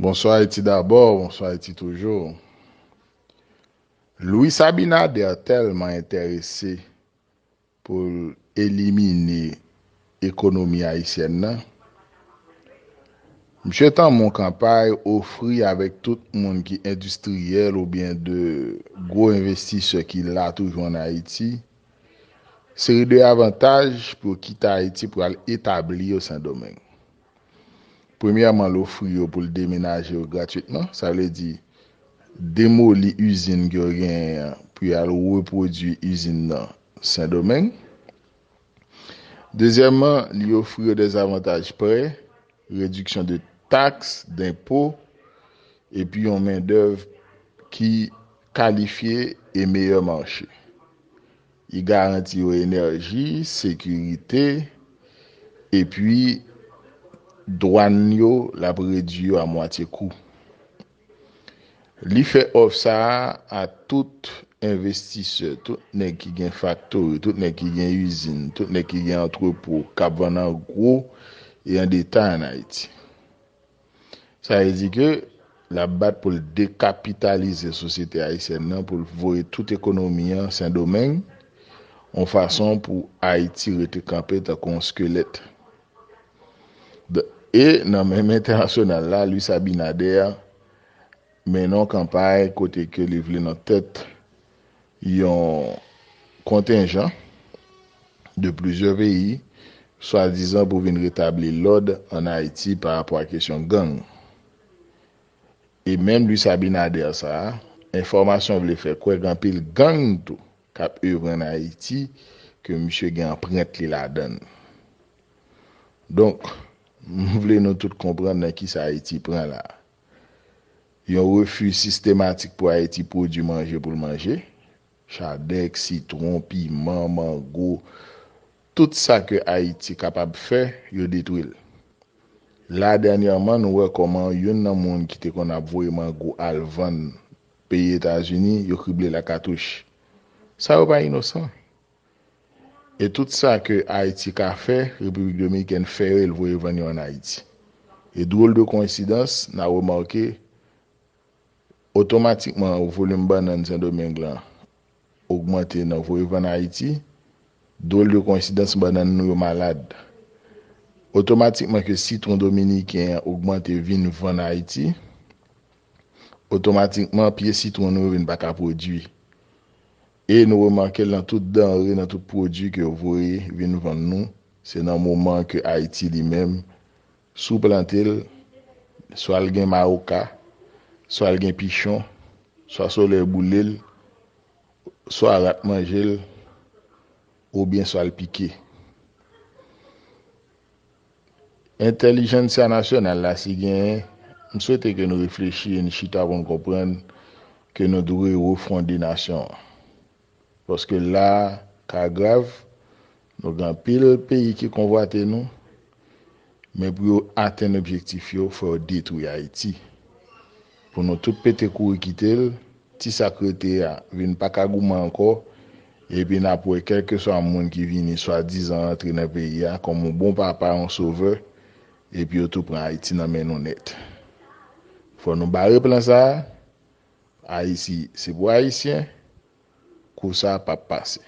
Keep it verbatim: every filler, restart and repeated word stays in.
Bonswa Ayiti dabò, bonswa Ayiti toujou. Luis Abinader tèlman enterese pou l elimine ekonomi ayisyèn nan. Misye tanmen yon kanpay ofri avèk tout moun ki endistriyèl oubyen de gwo envestisè ki la toujou ann Ayiti, seri de avantaj pou yo kite Ayiti pou al etabli yo Sendomeng. Premyèman, l ofri yo pou l demenaje yo gratwitman, sa vle di demoli izin ke yo genyen an pou y al repwodui izin nan Sendomeng. Dezyèmman, li ofri yo de zavantaj prè, rediksyon de taks, denpo, epi yon mendèv ki kalifye e meyè mache. Li garanti yo enèji, sekirite, epi dwàn yo, l ap redui yo a mwatye kou. Li fè òf sa a a tout envestisè, tout nèg ki gen faktori, tout nèg ki gen izin, tout nèg ki gen antrepo k ap vann an gwo e an detay ann Ayiti. Sa vle di ke l ap bat pou l dekapitalize sosyete ayisyèn nan, pou l voye tout ekonomi an Sendomeng, yon fason pou Ayiti rete kanpe tankou yon skelèt. E nan menm entènasyonal la, Luis Abinader mennen yon kanpay kote ke li vle nan tèt yon kontenjan de plizyè peyi, swadizan pou vin retabli lòd ann Ayiti pa rapò a kesyon gang. E menm Luis Abinader sa a, enfòmasyon vle fè kwè gen anpil gang tou k ap evre ann Ayiti, ke misye gen anprent li ladan l. Donk, m vle nou tout konprann nan kisa Ayiti pran la. Yon refi sistematik pou Ayiti pwodui manje pou l manje, chadèk, sitwon, piman, mango, tout sa ke Ayiti kapab fè, yo detwi l. La dènyèman, nou wè kòman youn nan moun ki te konn ap voye mango al vann peyi Etazini, yo krible l a katouch. Sa yo pa inosan. E tout sa ke Ayiti ka fè, Repiblik Dominikèn fè yo e l voye vann yo ann Ayiti. E dwòl de koyensidans, n a remake, otomatikman, volim bannann Sendomeng lan ogmante nan voye vann Ayiti. Dwòl de koyensidans, bannann nou yo malad. Otomatikman ke sitwon dominiken an ogmante vin vann Ayiti, otomatikman, pye sitwon nou yo vin pa ka pwodui. E nou remake l nan tout danre, nan tout pwodui ke yo voye vin vann nou, se nan moman ke Ayiti li menm, si w plante l, swa l gen mawoka, swa l gen pichon, swa solèy boule l, swa rat manje l, oubyen swa l pike. Entèlijensya nasyonal la, si genyen, m swete ke nou reflechi e n chita pou n konprann ke nou dwe refonde nasyon an. Paske la a, ka grav, nou gen anpil peyi ki konvwate nou, men pou yo atenn objektif yo, fò yo detwi Ayiti. Pou nou tout pete kouri kite l, ti sa k rete a vin pa ka goumen ankò, epi n ap wè kèlkeswa moun ki vini swadizan rantre nan peyi a kòm yon bon papa, yon sovè, epi yo tou pran Ayiti nan men nou nèt. Fò nou bare plan sa a, Ayiti se pou Ayisyen, kou sa a p ap pase.